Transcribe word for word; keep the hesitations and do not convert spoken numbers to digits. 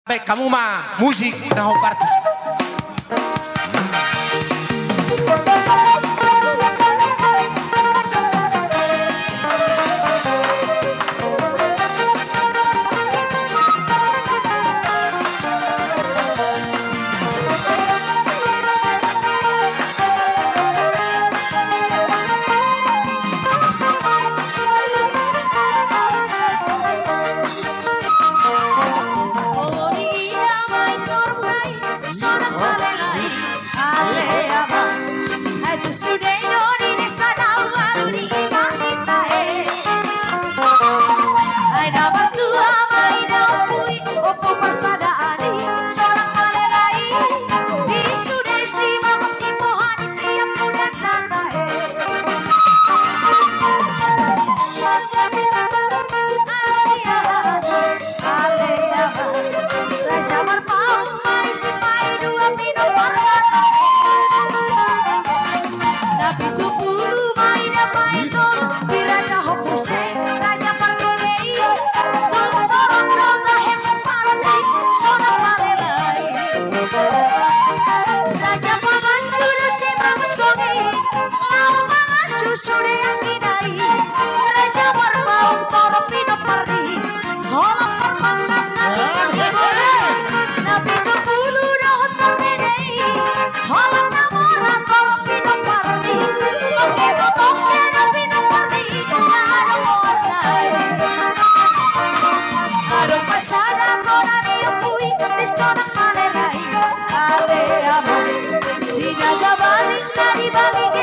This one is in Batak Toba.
Baen hamu ma musik na hombar tusi. Sonang malelai, ale ama. Ai tu sude do di desa na ualu di ima hita e. Ai na martua ma i na ompui, ompu parsadaan i. Sonang malelai, di sude simangot ni poha ni sian muda nata e. Anu sian ale ama, raja marpaung ma i sipaidua pinompar nata. Na pitu pulu ma i na paeton di raja hompuse, raja parbue i. Tontoron do tahe marti, sonang malelai. Raja pamanju do simangot songon i. Laho manganju sude anggi na i, raja marpaung torop pinompar i, holan parmangan na pinompar i. Na pitu pulu dohot parbue i, holan na mora torop pinompar i. Tongke do tongke na pinompar i, na adong goarna i. Adong pasada tona ni ompui, di sonang malelai, ale ama. Di na gabaling na di baling